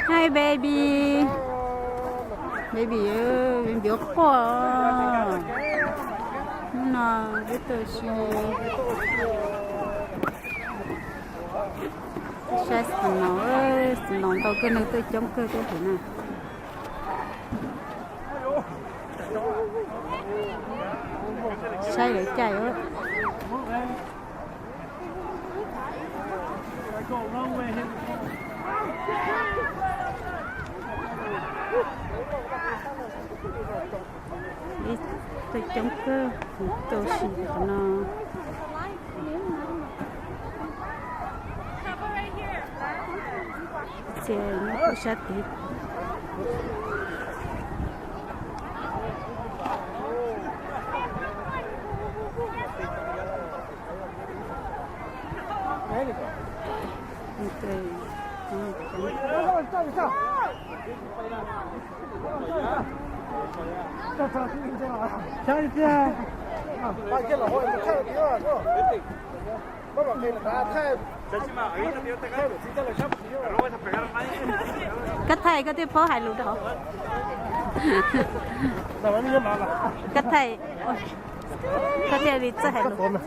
Hi baby. Baby, baby quaj. Hnub no peb tuaj ua si. Saib snow, snow ntau kawg, neeg tuaj coob kawg thiab na. Saib lawv caij. Ib tug coob kawg, tus sim qhov no. Txia nyob pem sab tid. Koj thaij koj thiaj paub hais lus rau. Koj thaij, koj thiaj li txawj hais lus.